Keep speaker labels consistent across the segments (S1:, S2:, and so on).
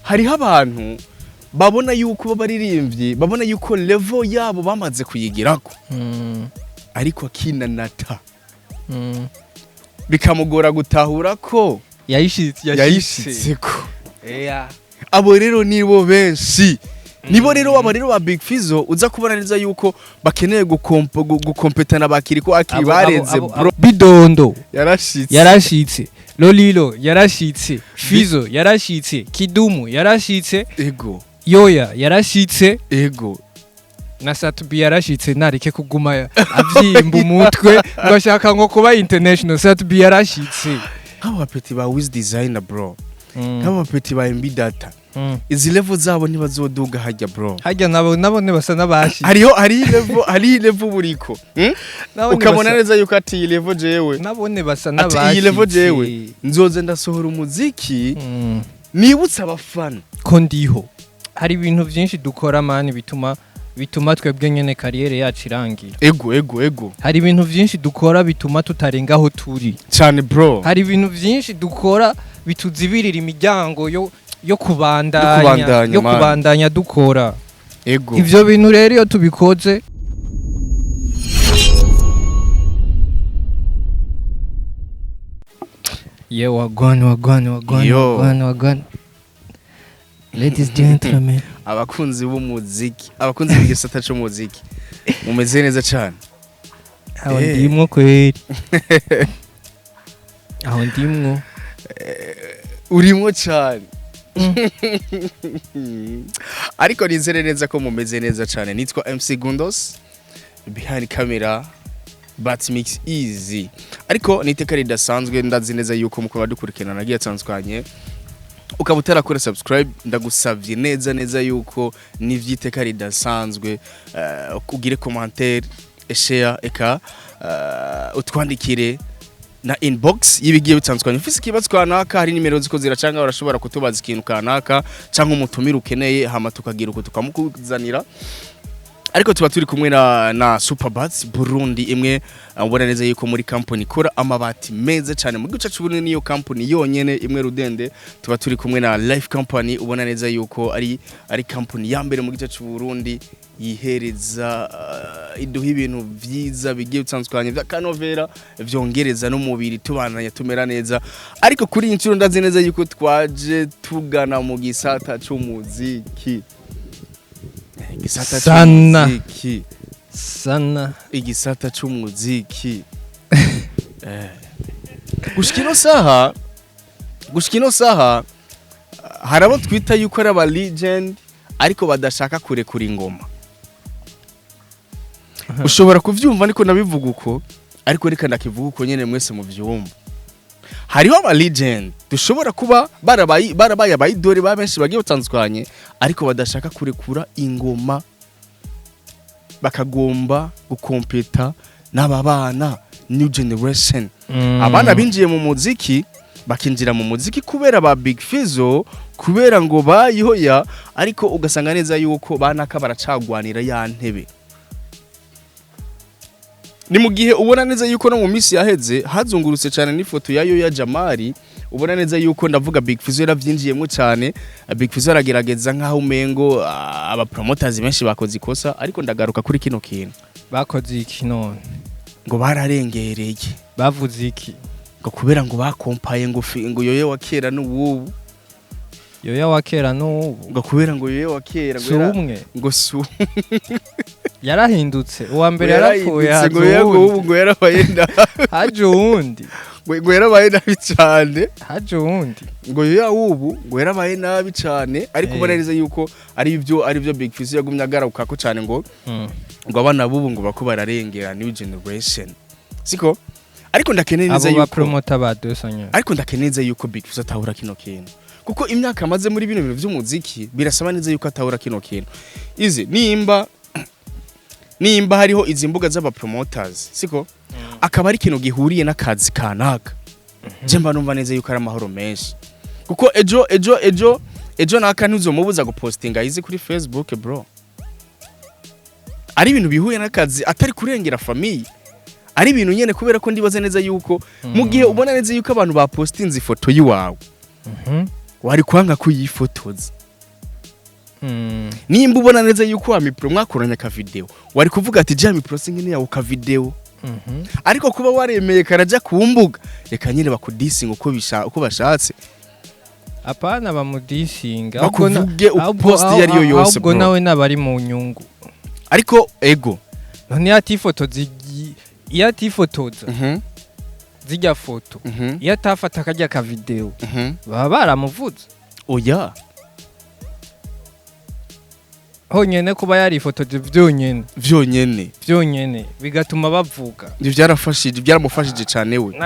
S1: Hariho abantu babona yuko b'abaririmbyi, babona yuko level yabo bamaze kuyigirako, ariko akinanata, bikamugora gutahura ko
S2: yayishitse.
S1: Yayishitseko. Abo rero nibo benshi, nibo rero abo rero ba Big Fizzo uza kubona neza yuko bakeneye gukompetana bakiri ko akiri barenze, bro.
S2: Bidondo.
S1: Yarashitse.
S2: Yarashitse. Lolilo yarashitse, Fizo yarashitse, Kidumu yarashitse. Yoya yarashitse. Na Sat-B yarashitse. Nareke kuguma avyimba umutwe ngo ashaka ngo kuba international. Sat-B yarashitse.
S1: Nk'abo bapeti ba Wiz Designer, bro, nk'abo bapeti ba MB Data, izi level zabo ntibazoduga hajya, bro.
S2: Harya nabo basa n'abashitse.
S1: Hariho level buriko,
S2: Nabone
S1: Ukabona neza yuko ati iyi level jewe,
S2: nabone basa
S1: ati iyi level jewe
S2: n'abashitse.
S1: nzoze ndasohora umuziki nibutse abafana
S2: ko ndiho. Hari ibintu byinshi dukora, man, bituma twebwe nyene carrière yacu irangira.
S1: Ego ego ego.
S2: Hari ibintu byinshi dukora bituma tutarenga aho turi.
S1: Cyane, bro.
S2: Hari ibintu byinshi dukora bituzibirira imiryango yo kubandanya,
S1: Yo kubandanya,
S2: yo
S1: man.
S2: kubandanya dukora. Ivyo bintu rero iyo tubikoze. Ye, wagwan, wagwan, wagwan!
S1: Yo.
S2: Wagwan, wagwan, ladies, gentlemen!
S1: Abakunzi b'umuziki, abakunzi b'igisata c'umuziki, mumeze neza cyane?
S2: Aho ndimwo kweri, aho ndimwo.
S1: Urimwo cyane, ariko nizere neza ko mumeze neza cyane. Nitwa MC Gundos, behind camera Bat Mix Easy, ariko niteka ridasanzwe. Ndazi neza yuko mukuba dukurikirana nagiye atandukanye, ukaba utarakora subscribe, ndagusavye neza neza yuko nivyiteka ridasanzwe, ugire commentaire, share, eka utwandikire na inbox y'ibigiye bitandukanye. Ufise ikibazo kanaka, hari nimero ziko ziracanga, urashobora kutubaza ikintu kanaka cyangwa umutumire ukeneye, hama tukagira uko tukamukuzanira. Ariko tuba turi kumwe na Superbats Burundi, imwe ubona neza yuko muri company ikora amabati meza cyane mu gice cy'Uburundi, niyo company yonyene imwe rudende. Tuba turi kumwe na Life Company, ubona neza yuko ari company ya mbere mu gice cy'Uburundi yihereza, iduha ibintu vyiza bigiye bitandukanye vy'akanovera, vyongereza n'umubiri, tubananya tumera neza. Ariko kuri iyi nshuro ndazi neza yuko twaje tugana mu gisata c'umuziki. Igisata
S2: Sana.
S1: c'umuziki.
S2: Sana.
S1: Igisata c'umuziki. Gushika ino saha hari abo twita yuko ari aba legend ariko badashaka kurekura ingoma. Ushobora kuvyumva niko nabivuga uko, ariko reka ndakivuga uko nyene mwese muvyumva. Hariho aba legend dushobora kuba barabaye abayidori ba benshi bagiye batandukanye, ariko badashaka kurekura ingoma, bakagomba gukompeta n'aba bana, new generation, abana binjiye mu muziki, bakinjira mu muziki kubera ba Big Fizzo, kubera ngo bayihoya, ariko ugasanga neza yuko banaka baracagwanira ya ntebe. Ni mu gihe ubona neza yuko no mu minsi yaheze hazungurutse cyane n'ifoto ya Yoya Jamari, ubona neza yuko, ndavuga, Big Fizzo yaravyinjiyemo cyane. Big Fizzo aragerageza nkaho umengo aba promoters benshi bakoze ikosa, ariko ndagaruka kuri kino kintu.
S2: Bakoze iki none?
S1: Ngo bararengereye.
S2: Bavuze iki?
S1: Ngo kubera ngo bakompaye ngo ngo Yoye wa kera n'uwubu.
S2: Yoya wa kera n'ubu?
S1: Ngo kubera ngo Yoye wa kera ngo
S2: Si umwe?
S1: Ngo su
S2: Yarahindutse. Uwa mbere yarapfuye.
S1: Yarahindutse, ngo
S2: Haza
S1: Yoya ngo
S2: uwundi.
S1: ubu ngo yarabaye nabi.
S2: Haje uwundi.
S1: Ngo yarabaye nabi cyane.
S2: Haje uwundi.
S1: Ngo Yoya ubu ngo yarabaye nabi cyane, ariko ubona neza yuko ari byo Big Fizzo yagumye agaruka ko cyane, ngo ngo abana bubu ngo bako bararengera, new generation, siko? Ariko ndakeneye neza
S2: Abo ba
S1: yuko
S2: promoter ba dosanya.
S1: Ariko ndakeneye neza yuko Big Fizzo atahura kino kintu, kuko imyaka amaze muri bino bintu by'umuziki birasaba neza yuko atahura kino kintu. Izi nimba hariho izi mbuga z'aba promoters, siko? Akaba ari ikintu gihuriye n'akazi kanaka, je mba numva neza yuko ari amahoro menshi, kuko ejo naka ntuzomubuza gupostinga izi kuri Facebook, bro. Ari ibintu bihuye n'akazi, atari kurengera famille, ari ibintu nyene, kubera ko ndibaza neza yuko mu gihe ubona neza yuko abantu bapostinze ifoto yiwawe Wari kwanga kuyifotoza. Nimba ubona neza yuko wa Mipro mwakoranye akavideo, wari kuvuga ati: "Ja Mipro, sinkeneye ako kavideo." Ariko kuba waremeye karaja ku mbuga, reka nyine bakudisinga uko bashatse.
S2: Apana, bamudisinga.
S1: Bakuvuge, post iyo ariyo yose,
S2: ahubwo
S1: bro.
S2: Nawe nabari mu nyungu.
S1: Ariko ego.
S2: None iyo atifotoza iyo atifotoza zijya foto, iyo atafata akarya kavideo, baba baramuvuze.
S1: Oya.
S2: Honyene kuba yarifotoje vyonyene,
S1: vyonyene,
S2: vyonyene bigatuma bavuga.
S1: Ivyo byarafashije, byaramufashije cyane we.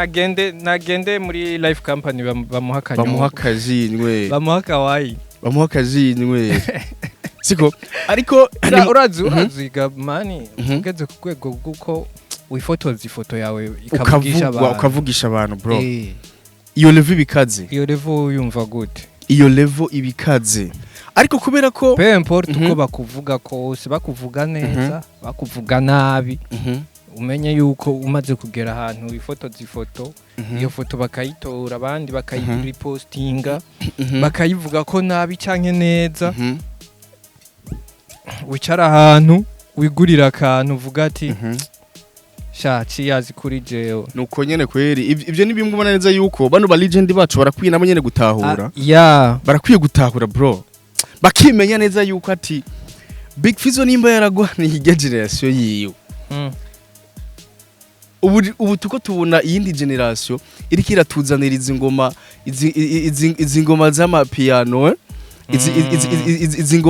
S2: Nagende muri life company bamuha akanyobwa.
S1: Bamuha akajinywe.
S2: Bamuha akawayi.
S1: Bamuha akajinywe, siko? Ariko
S2: Urazi, uraziga man, ugeze ku rwego rw'uko wifotoza ifoto yawe ikavugisha
S1: ukavugwa,
S2: abantu.
S1: Ukavugisha abantu, bro. Iyo level ibikaze.
S2: Iyo level yumva gute?
S1: Iyo level ibikaze, ariko kubera ko
S2: Peu importe uko bakuvuga kose, bakuvuga neza, bakuvuga nabi, umenye yuko umaze kugera ahantu wifotoza ifoto, iyo foto bakayitora, abandi bakayiripostinga, bakayivuga ko nabi canke neza, wicara ahantu wigurira akantu uvuga ati: "Sha, ciyazi kuri jewe."
S1: Nuko nyene kweri, ivyo ni bimwe ubona neza yuko bano ba legend bacu barakwiye nabo nyene gutahura.
S2: Ah, ya.
S1: Barakwiye gutahura, bro, bakimenya neza yuko ati Big Fizzo nimba yaragwaniye irya generation yiwe, ubu tuko tubona iyindi generation iriko iratuzanira izi ngoma, izi ngoma z'amapiano, eh? Izi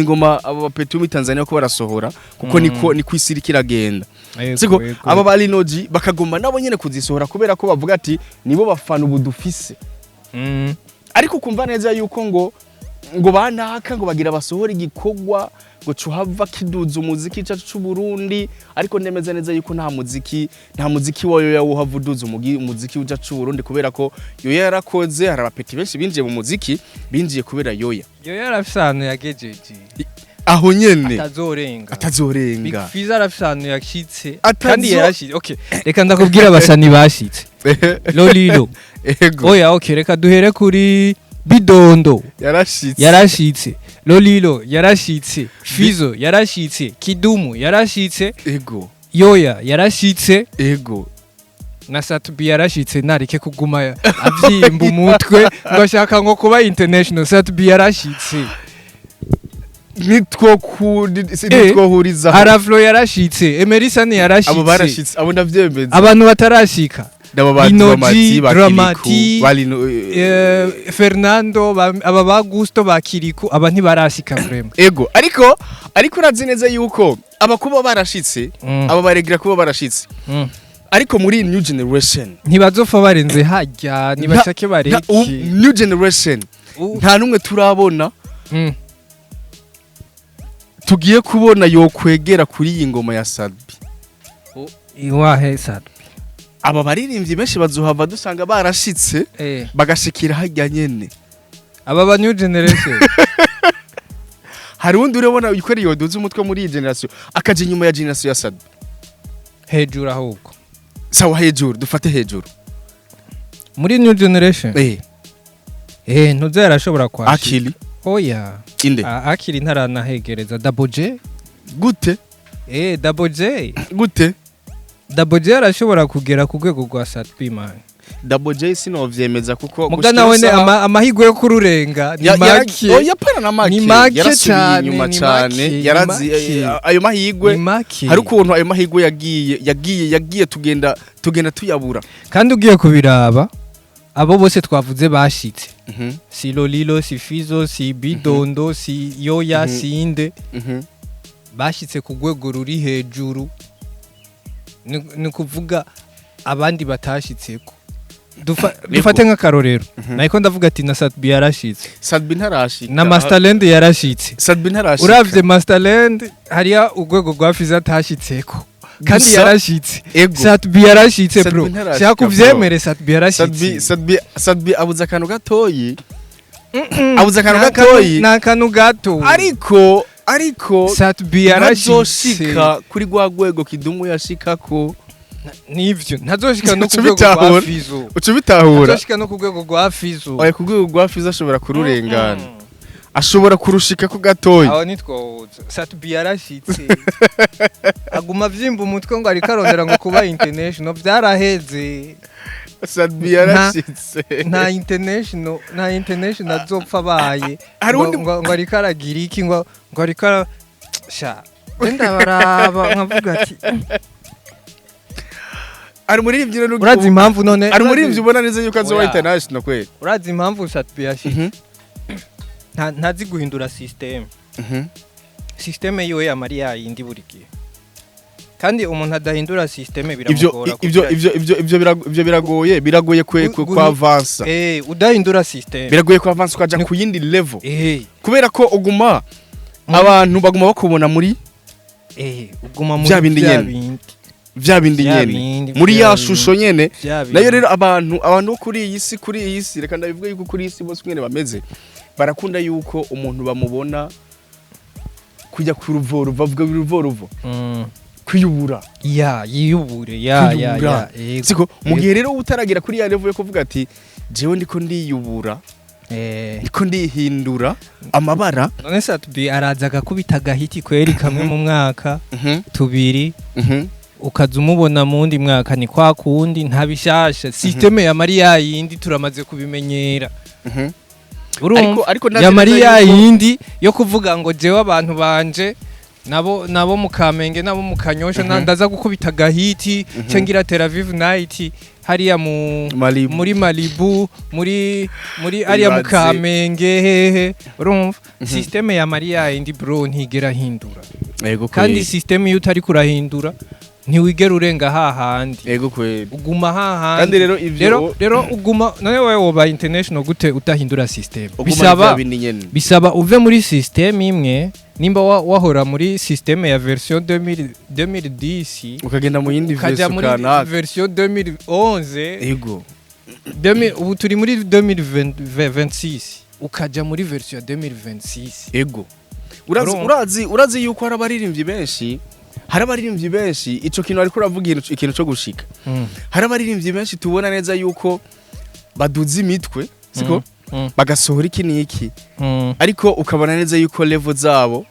S1: ngoma aba bapetu muri Tanzania ko barasohora, kuko niko isi iriko iragenda. Siko?
S2: Ego.
S1: Aba ba Linoji bakagomba nabo nyene kuzisohora kubera ko bavuga ati nibo bafana ubu dufise. Ariko ukumva neza yuko ngo banaka ngo bagira basohora igikorwa ngo cuhava kiduza umuziki cacu c'u Burundi, ariko ndemeza neza yuko nta muziki wayo yawuhava uduza umuziki uja c'u Burundi, kubera ko Yoya yarakoze. Hari abapeti benshi binjiye mu muziki, binjiye kubera Yoya.
S2: Yo yarafise ahantu yagejeje
S1: aho nyene
S2: atazorenga. Big
S1: Atazorenga.
S2: Fizzo arafise ahantu yashitse kandi yarashitse. Okay, reka ndakubwira abasani bashitse. Lolilo.
S1: Ego.
S2: Oya, okay, reka duhere kuri Bidondo.
S1: Yarashitse.
S2: Yarashitse. Lolilo yarashitse, Fizo yarashitse, Kidumu yarashitse,
S1: Ego.
S2: Yoya yarashitse,
S1: Ego.
S2: na Sat-B yarashitse. Nareke kuguma avyimba umutwe ngo ashaka ngo kuba international. Sat-B yarashitse.
S1: Nitwohuriza.
S2: Araflo yarashitse, Emerisani yarashitse.
S1: Abo barashitse, abo ndavyemeza.
S2: Abantu batarashika,
S1: Ndabo ba
S2: Lino
S1: Dramati,
S2: G,
S1: ba
S2: Dramati,
S1: Kiriku, ba Lino,
S2: Fernando, aba ba Gusto, ba Kiriku, aba ntibarashika vraiment.
S1: Ego, ariko urazi neza yuko aba kuba barashitse, aba baregira kuba barashitse, ariko muri new generation
S2: ntibazopfa barenze hajya, nibashake bareke.
S1: New generation nta numwe turabona tugiye kubona yokwegera kuri iyi ngoma ya Sat-B.
S2: Iwahe Sat-B?
S1: Aba baririmbyi benshi bazohava dusanga barashitse, bagashikira hajya nyene.
S2: Aba ba new generation.
S1: Hari undi urabona yuko yoduza umutwe muri iyi generation akaja inyuma ya generation ya Sat-B?
S2: Hejuru ahubwo.
S1: Sawa, hejuru, dufate hejuru.
S2: Muri new generation, ntuze yarashobora kwashika.
S1: Akili.
S2: Oya.
S1: Inde?
S2: Akili ntaranahegereza Double J.
S1: Gute?
S2: Double J.
S1: Gute?
S2: Double J arashobora kugera ku rwego rwa Sat-B, man.
S1: Double J sinovyemeza kuko
S2: Muga
S1: gushika
S2: nawe ne amahirwe yo kururenga ni make.
S1: Oya, pana na make.
S2: Ni make
S1: Yarasubiye
S2: cane,
S1: inyuma
S2: ni
S1: cane.
S2: make, ni
S1: Yarazi
S2: make.
S1: Ayo mahirwe,
S2: Ni make.
S1: hari ukuntu ayo mahirwe yagiye tugenda tuyabura.
S2: Kandi ugiye kubiraba, abo bose twavuze bashitse, si Lolilo, si Fizo, si Bidondo, si Yoya, si inde, bashitse ku rwego ruri hejuru. Ni ukuvuga abandi batashitseko. Dufate nk'akarorero, nariko ndavuga ati na Sat-B yarashitse.
S1: Sat-B ntarashika.
S2: Na Masterland yarashitse.
S1: Sat-B ntarashika.
S2: Uravye Masterland, hariya urwego rwa Fizo atashitseko kandi yarashitse.
S1: Ego.
S2: Sat-B yarashitse,
S1: Sat-B
S2: bro.
S1: ntarashika,
S2: Shaka
S1: bro.
S2: uvyemere, Sat-B
S1: Sat-B
S2: yarashitse.
S1: Sat-B abuze akantu gatoyi, abuze akantu gatoyi.
S2: Ni akantu gato.
S1: Ariko
S2: Sat-B yarashitse.
S1: ntazoshika kuri rwa rwego Kidumu yashikako.
S2: Nivyo, ntazoshika no ku
S1: Uca
S2: rwego rwa
S1: ubitahura.
S2: Fizo.
S1: Uca ubitahura.
S2: Ntazoshika no ku rwego rwa Fizo.
S1: Oya, ku rwego rwa Fizo ashobora kururengana, ashobora kurushika ko gatoya.
S2: Aho nitwoza. Sat-B yarashitse, aguma avyimba umutwe ngo ariko arondera ngo kuba international, vyaraheze.
S1: Sat-B yarashitse.
S2: Nta international, nta international azopfa abaye.
S1: Hari
S2: ngo, ngo ariko aragira iki, ngo ariko ara sha, ndabaraba nkavuga ati
S1: Hari umuririmbyi rero
S2: Urazi impamvu none?
S1: Hari umuririmbyi ubona neza yuko azoba
S2: Oya.
S1: international kweli?
S2: Urazi impamvu Sat-B yashitse? Ntazi guhindura system. System yiwe yamari yayindi buri gihe, kandi umuntu adahindura system
S1: Ivyo
S2: biramugora
S1: ivyo
S2: kugira-
S1: ivyo biragoye kwe kwa avansa.
S2: Udahindura system.
S1: Biragoye kwa avansa ukaja ku yindi level, kubera ko uguma abantu baguma bakubona muri
S2: Uguma muri
S1: vya bindi
S2: vya
S1: nyene.
S2: bindi.
S1: Vya bindi
S2: Vya
S1: nyene,
S2: bindi,
S1: muri
S2: vya
S1: ya
S2: bindi.
S1: shusho nyene.
S2: Vya bindi.
S1: Nayo rero abantu bo kuri iyi si, reka ndabivuga yuko kuri iyi si bose nyene bameze, barakunda yuko umuntu bamubona kujya ku ruvoruvo, bavuga uruvoruvo, kwiyubura.
S2: Ya, yiyubure, ya.
S1: Kwiyubura.
S2: Ya, yego.
S1: Siko mu gihe rero utaragera kuri ya level yo kuvuga ati jewe ndiko ndiyubura, ndiko ndihindura amabara.
S2: None Sat-B araza agakubita agahiti kweri kamwe mu mwaka, tubiri, ukaza umubona mu wundi mwaka ni kwa kundi, nta bishasha. Système ya Mariya yindi turamaze kubimenyera. Urumva?
S1: Ariko ndazi
S2: Ya
S1: neza
S2: Mariya yindi yo kuvuga ngo jewe abantu banje nabo mu Kamenge, nabo mu Kanyosha, ndaza gukubita agahiti cengira Tel Aviv night hariya mu
S1: Malibu.
S2: Muri Malibu, muri ariya mu
S1: Ibaze.
S2: Kamenge hehe. Urumva, système ya Mariya yindi, bro, ntigera hindura.
S1: Yego.
S2: Kandi
S1: Kweli.
S2: système iyo utari kurahindura ntiwigera urenga hahandi.
S1: Yego kweli.
S2: Uguma hahandi.
S1: Kandi rero ivyo
S2: Rero uguma, none wewe woba international gute utahindura système?
S1: Uguma
S2: Bisaba
S1: vya bindi nyene.
S2: bisaba uve muri système imwe. Nimba wahora muri système ya version 2000, 2010,
S1: ukagenda mu yindi
S2: ukaja
S1: version
S2: muri
S1: kanaka.
S2: version 2011.
S1: Yego.
S2: 2000, ubu turi muri 2026, ukaja muri version ya 2026.
S1: Ego, urazi.
S2: Urumva?
S1: Urazi yuko hari abaririmbyi benshi, ico kintu ariko uravuga, ikintu cyo gushika, hari abaririmbyi benshi tubona neza yuko baduza imitwe, siko, bagasohora iki n'iki, ariko ukabona neza yuko level zabo,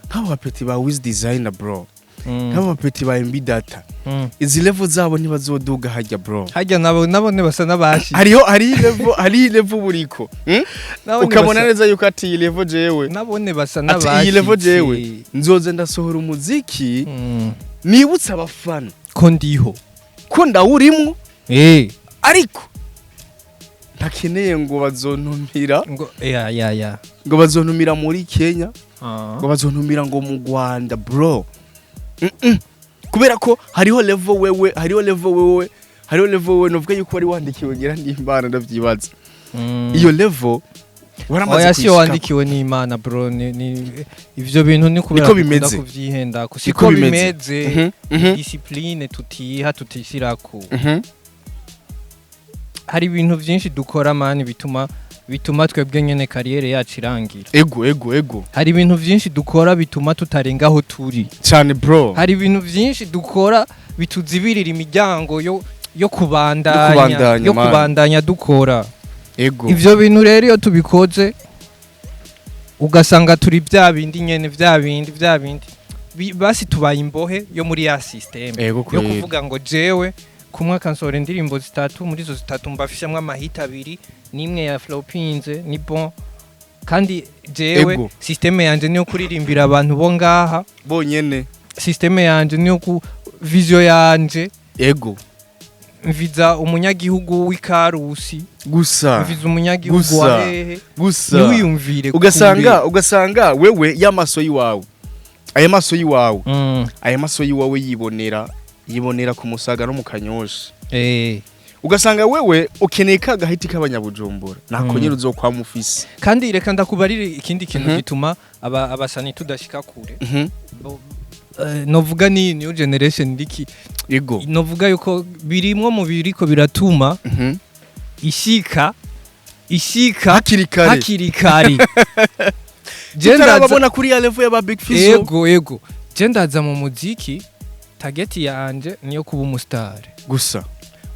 S1: nk'abo bapeti ba Wiz Designer, bro, nk'abo bapeti ba MB Data, izi level zabo ntibazoduga hajya, bro.
S2: Harya nabo basa n'abashi.
S1: Hariho level buriko,
S2: Nabo
S1: Ukabona neza yuko ati iyi level jewe,
S2: nabone basa
S1: ati iyi level
S2: n'abashitse.
S1: jewe nzoze ndasohora umuziki nibutse abafana
S2: ko ndiho,
S1: ko ndawurimwo, ariko ntakeneye ngo bazontumira
S2: ngo ya.
S1: ngo bazontumira muri Kenya, ngo bazontumira ngo mu Rwanda, bro. Kubera ko hariho level wewe novuga yuko wari wandikiwe ngira n'Imana, ndavyibaza. Iyo level waramaze
S2: Oya, siyo
S1: kuyishikako.
S2: wandikiwe n'Imana, bro. Ni ivyo bintu ni kubera
S1: Niko
S2: dukunda
S1: bimeze.
S2: kuvyihendako.
S1: Niko
S2: Siko
S1: bimeze.
S2: bimeze. Discipline tutiha, tutishirako. Hari ibintu vyinshi dukora, man, bituma twebwe nyene carrière yacu irangira.
S1: Ego.
S2: Hari ibintu vyinshi dukora bituma tutarenga aho turi.
S1: Cyane, bro.
S2: Hari ibintu vyinshi dukora bituzibirira imiryango yo kubandanya,
S1: Yo kubandanya,
S2: yo
S1: man.
S2: kubandanya dukora. Ivyo bintu rero iyo tubikoze ugasanga turi bya bindi nyene, vya bindi, vya bindi. Basi tubaye imbohe yo muri ya system yo kuvuga ngo jewe ku mwaka nsohora indirimbo zitatu, muri izo zitatu mbafishamwo amahita abiri n'imwe ya flopinze, ni bon. Kandi jewe système yanje niyo kuririmbira abantu bo ngaha
S1: bonyene.
S2: Système yanje niyo ku vision yanje mviza umunyagihugu w'Ikarusi,
S1: gusa,
S2: mviza umunyagihugu
S1: Gusa.
S2: wa hehe.
S1: Gusa.
S2: Ntiwiyumvire
S1: Ugasanga wewe y'amaso yiwawe, aya maso yiwawe,
S2: kure.
S1: Aya maso yiwawe yibonera ku Musaga no mu Kanyosha. Ugasanga wewe ukeneye ka gahiti k'abanyabujumbura nako nyine uzokwama ufise.
S2: Kandi reka ndakubarire ikindi kintu gituma abasani tudashika kure. Novuga ni new generation ndiki, novuga yuko birimwo mu biriko biratuma ishika
S1: hakiri kare,
S2: hakiri kare. Je ndaza
S1: tutarababona kuri ya level y'aba Big Fizzo.
S2: Ego, je ndaza mu muziki. Target yanje niyo kuba umustar.
S1: Gusa.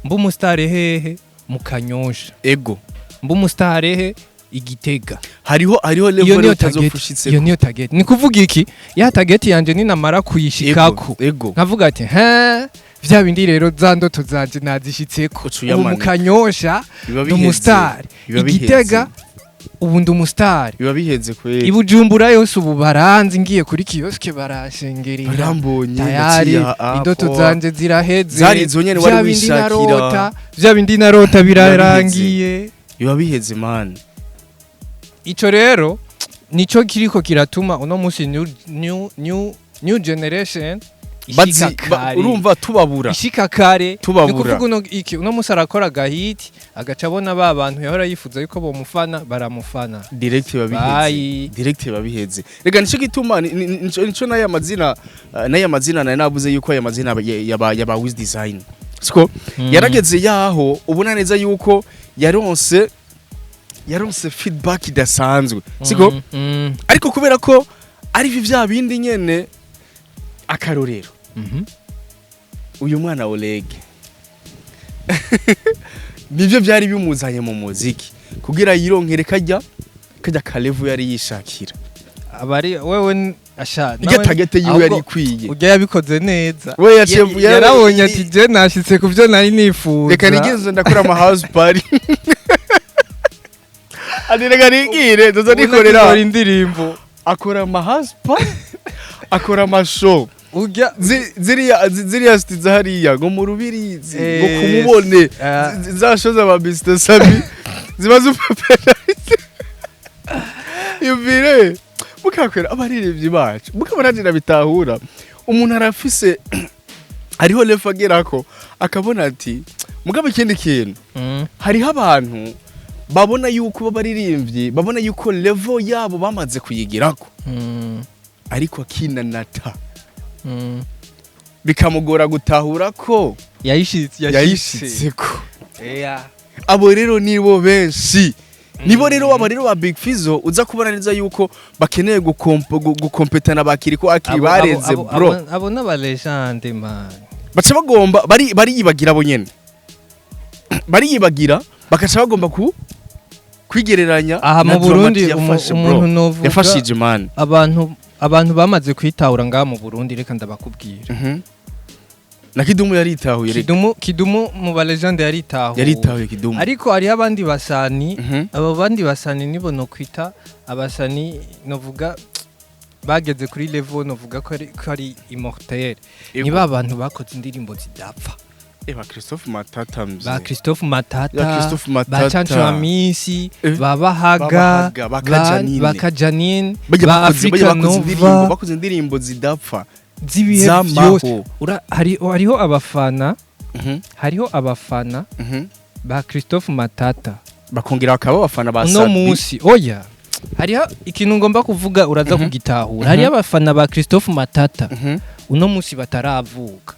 S2: Mba umustar hehe? Mu Kanyosha. Mba umustar he? Igitega.
S1: Hariho
S2: Iyo
S1: level
S2: niyo target.
S1: utazofushitse.
S2: Iyo niyo target. Ni kuvuga iki? Ya target yanje ninamara kuyishikako, nkavuga ati: "He, vya bindi rero, za ndoto zanje nazishitseko."
S1: Uca
S2: Ubu mu
S1: uyamanika.
S2: Kanyosha
S1: Biba
S2: ndi
S1: biheze.
S2: umustar.
S1: Biba biheze.
S2: Igitega ubu ndi umustar.
S1: Biba biheze kweli.
S2: Ibujumbura yose ubu baranzi, ngiye kuri kiosque barashengerera.
S1: Barambonye.
S2: Tayari.
S1: Ndaciye aha,
S2: Indoto
S1: po.
S2: zanje ziraheze.
S1: Zari izo nyene wari
S2: Vya bindi
S1: wishakira.
S2: narota, vya bindi narota birarangiye.
S1: Biba biheze, man.
S2: Ico rero nico kiriko kiratuma uno munsi new generation ishika kare.
S1: Urumva tubabura.
S2: Ishika kare.
S1: Tubabura.
S2: Ni kuvuga uno iki, uno munsi arakora agahiti, agaca abona ba bantu yahora yifuza yuko bomufana baramufana.
S1: Direct biba biheze.
S2: Bye.
S1: Direct biba biheze. Rega nico gituma nico n'aya mazina nari navuze yuko aya mazina yaba Wiz Design, siko yarageze yaho ubona neza yuko yaronse feedback idasanzwe, siko? Ariko kubera ko ari vya bindi nyene, akarorero, uyu mwana Oleg nivyo byari bimuzanye mu muziki kugira yironkere kajya kalevu yari yishakira.
S2: Abari wewe asha
S1: Iryo target yiwe yari
S2: ahubwo
S1: ikwiye.
S2: Ujya yabikoze neza.
S1: We yaciye
S2: Yarabonye ati: "Je nashitse ku byo nari nifuza."
S1: "Reka nigenze ndakora ama house party." Ati: "Reka nigire nzoza
S2: Ubu
S1: nikorera."
S2: nakora indirimbo.
S1: Akora ama house party, akora ama show.
S2: Ujya
S1: Ziriya siti hariya ngo mu Rubirizi ngo kumubone. Za show za ba Mr Sabi ziba zupepera. Yumvire mukakwera abaririmbyi bacu mukabona nje bitahura. Umuntu arafise, hariho level agerako akabona ati mugabo ikindi kintu, hariho abantu babona yuko b'abaririmbyi babona yuko level yabo bamaze kuyigirako, ariko akinanata, bikamugora gutahura ko
S2: yayishitse.
S1: Yayishitseko.
S2: Yeah.
S1: Abo rero nibo benshi, nibo rero abo rero ba Big Fizzo uza kubona neza yuko bakeneye gukompetana bakiri ko akiri barenze, bro.
S2: Abo n'aba legend, man.
S1: Baca bagomba bari bariyibagira, bo nyene bariyibagira, bakaca bagomba ku kwigereranya
S2: Aha
S1: na
S2: mu Burundi
S1: Dramati yafashe, bro.
S2: umuntu novuga
S1: Yafashije, man.
S2: abantu bamaze kwitahura ngaha mu Burundi, reka ndabakubwira.
S1: Na Kidumu yaritahuye reka.
S2: Kidumu mu ba legend yaritahuye.
S1: Yaritahuye Kidumu.
S2: Ariko hariho abandi basani. Abo bandi basani nibo no kwita abasani novuga bageze kuri level novuga ko ari immortel. Ni ba bantu bakoze indirimbo zidapfa.
S1: Ba Christophe Matata, mzee.
S2: Ba Christophe Matata,
S1: Ya Christophe
S2: ba
S1: Matata.
S2: Canjo Amisi, ba Bahaga,
S1: Bahaga, ba Kajanine.
S2: Ba Kajanine,
S1: Bajya
S2: ba
S1: bakoze
S2: Africa
S1: bajya bakoze indirimbo
S2: Nova
S1: bakoze indirimbo zidapfa
S2: z'ibihe
S1: z'amaho.
S2: byose. Hariho abafana, hariho abafana ba Christophe Matata
S1: bakongera bakaba abafana ba
S2: uno
S1: Sadbi.
S2: munsi. Oya, hariho ikintu ngomba kuvuga, uraza kugitahura. Hariho abafana ba Christophe Matata uno munsi bataravuka.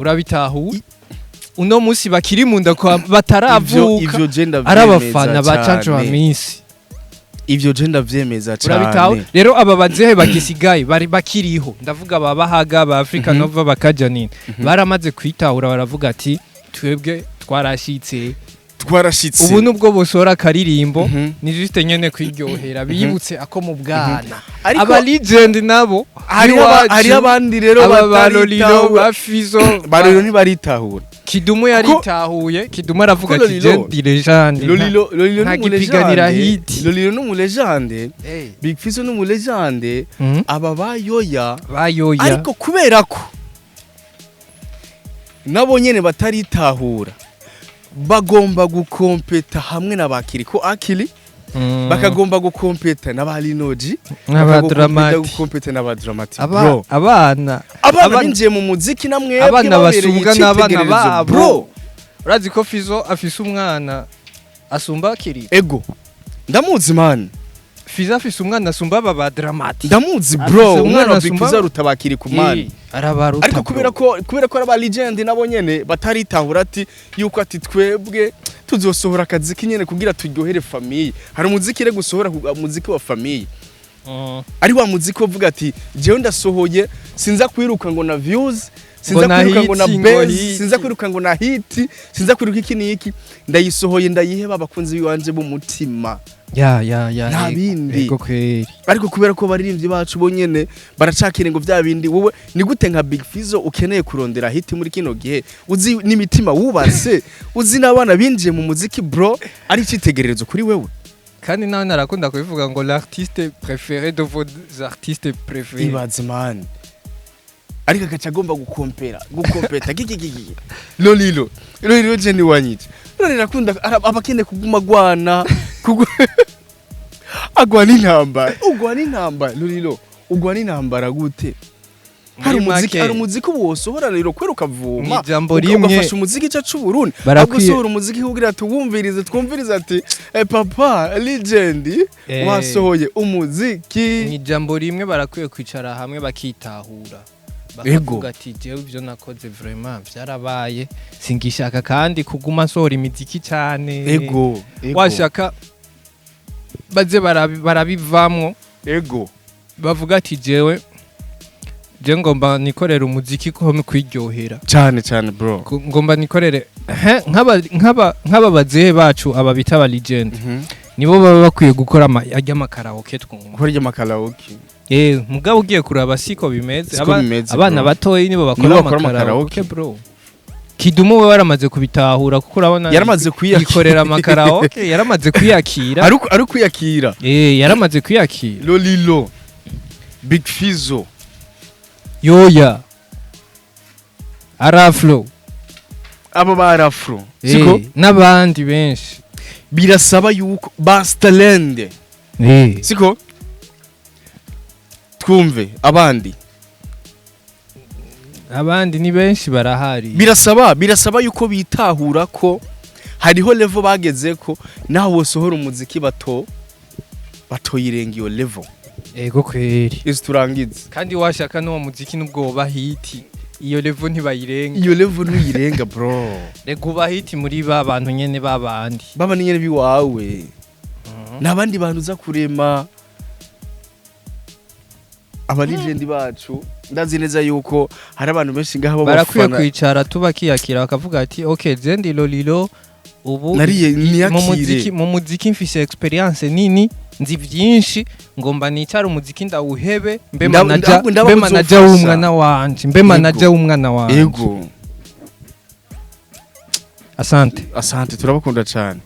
S2: Urabitahura? Uno munsi bakiri mu nda kwa bataravuka,
S1: Ivyo je
S2: ari abafana
S1: ndavyemeza
S2: ba Canjo
S1: cane.
S2: Amisi.
S1: Ivyo je ndavyemeza
S2: Urabitaho?
S1: cane.
S2: Rero aba bazehe bagisigaye bari bakiriho, ndavuga ba Bahaga, ba Africa Nova, bakajanine, baramaze kwitahura, baravuga ati: "Twebwe twarashitse."
S1: Twarashitse.
S2: Ubu nubwo bosohora akaririmbo, ni juste nyene kwiryohera, bibutse ako mu bwana.
S1: Ariko
S2: Aba legend nabo iwacu,
S1: hariho abandi rero
S2: aba ba Lolilo,
S1: bataritahura.
S2: ba Fizo.
S1: Ba Lolilo ntibaritahura.
S2: Kidumu yaritahuye. Kidumu aravuga
S1: Kuko
S2: ati:
S1: Lolilo-
S2: "Je ndi legend."
S1: Lolilo
S2: Nta
S1: ni
S2: gipiganira
S1: umulegende.
S2: hit.
S1: Lolilo ni umulegende, Big Fizzo ni umulegende, aba bayoya.
S2: Bayoya.
S1: Ariko kubera ko nabo nyene bataritahura, bagomba gukompeta hamwe na bakiri ko akili, bakagomba gukompeta na ba Linoji,
S2: n'aba
S1: bakagomba
S2: Dramati.
S1: Gukompeta na ba Dramati,
S2: Aba
S1: bro.
S2: Abana
S1: Abana binjiye mu muziki namwe
S2: abana basumbwa n'abana
S1: icyitegererezo,
S2: babo.
S1: Bro.
S2: Urazi ko Fizo afise umwana asumba Kiri?
S1: Ego, ndamuzi, man.
S2: Fizo afise umwana asumba aba ba Dramati.
S1: Ndamuzi,
S2: Afise
S1: bro.
S2: umwana
S1: Umwana wa Big
S2: asumba-
S1: Fizzo aruta bakiri ku man.
S2: Arabaruta,
S1: Ariko
S2: bro.
S1: kubera ko ari aba legend nabo nyene bataritahura ati yuko ati twebwe tuzosohora akazi kinyene kugira turyohere famille. Hari umuziki rero gusohora umuziki wa famille. Ari wa muziki uvuga ati: "Jewe ndasohoye, sinza kwiruka ngo na views, sinza
S2: Ngo na
S1: kwiruka ngo na
S2: hit, ngo
S1: buzz,
S2: hit.
S1: sinza kwiruka ngo na hit, sinza kwiruka iki n'iki, ndayisohoye, ndayiheba abakunzi biwanje b'umutima."
S2: Ya.
S1: Nta
S2: Yego,
S1: bindi.
S2: Yego kweri.
S1: Ariko kubera ko abaririmbyi bacu bonyene baracakire ngo vya bindi, wowe ni gute nka Big Fizzo ukeneye kurondera hit muri kino gihe, uzi n'imitima wubatse, uzi n'abana binjiye mu muziki, bro, ari icyitegererezo kuri wewe?
S2: Kandi nawe narakunda kubivuga ngo l'artiste préféré de vos artistes préférés.
S1: Ibaze man, ariko agaca agomba gukompera, gukompeta kikikiki. Lolilo, Lolilo je ni wanyite Lolilo akunda aba akeneye kuguma agwana, agwana intambara, ugwana intambara. Lolilo ugwana intambara gute? Hari
S2: Muri
S1: umuziki,
S2: make,
S1: hari umuziki ubu wosohora rero kwera ukavuma,
S2: Mw'ijambo rimwe,
S1: ugafasha umuziki cyacu Burundi. Agusohora umuziki kugira tuwumvirize, twumvirize ati: "Eh, papa legend, wasohoye umuziki."
S2: Mw'ijambo rimwe, barakwiye kwicara hamwe bakitahura, bakavuga ati: "Jewe ibyo nakoze vraiment byarabaye, singishaka kandi kuguma nsohora imiziki cyane."
S1: Ego.
S2: Washaka baze barabivamwo, bavuga ati: "Jewe je ngomba nikorere umuziki ko kwiryohera."
S1: Cyane cyane, bro.
S2: Ngomba nikorere. Ehe, nk'aba bazehe bacu, aba bita aba legend, nibo baba bakwiye gukora arya amakaraoke twumva.
S1: Gukora amakaraoke.
S2: Mugabo ugiye kuraba siko bimeze.
S1: Siko bimeze,
S2: Abana
S1: bro.
S2: batoyi nibo bakora
S1: Nibo bakora
S2: amakaraoke,
S1: amakaraoke.
S2: bro. Kidumu we waramaze kubitahura, kuko urabona
S1: Yaramaze kwiyakira.
S2: yikorera amakaraoke, yaramaze kwiyakira.
S1: Ari kwiyakira.
S2: Yaramaze kwiyakira.
S1: Lolilo, Big Fizzo,
S2: Yoya, Araflo,
S1: abo ba Rafro, siko?
S2: N'abandi benshi.
S1: Birasaba yuko ba Stalende, siko? Twumve abandi.
S2: Abandi ni benshi, barahari.
S1: Birasaba yuko bitahura ko hariho level bageze ko naho wosohora umuziki bato batoyirenga iyo level.
S2: Ego kweri.
S1: Izi turangize.
S2: Kandi washaka n'uwo muziki nubwo woba hit, iyo level ntibayirenga.
S1: Iyo level ntuyirenga, bro.
S2: Rega uba hit muri ba bantu nyene babandi.
S1: Baba ni nyene biwawe n'abandi bantu uza kurema. Aba legend bacu, ndazi neza yuko hari abantu benshi ngaha
S2: Barakwiye
S1: b'abafana.
S2: kwicara tubakiyakira, bakavuga ati: "Okay, je ndi Lolilo ubu,
S1: Nariye
S2: mu
S1: niyakire."
S2: muziki mfise experience nini, nzi byinshi, ngomba nicara umuziki ndawuhebe, mbe manager,
S1: Ahubwo ndaba
S2: mbe manager
S1: uzofasha.
S2: w'umwana wanje, mbe manager w'umwana wanje."
S1: Ego.
S2: Asante.
S1: Asante, turabakunda cyane.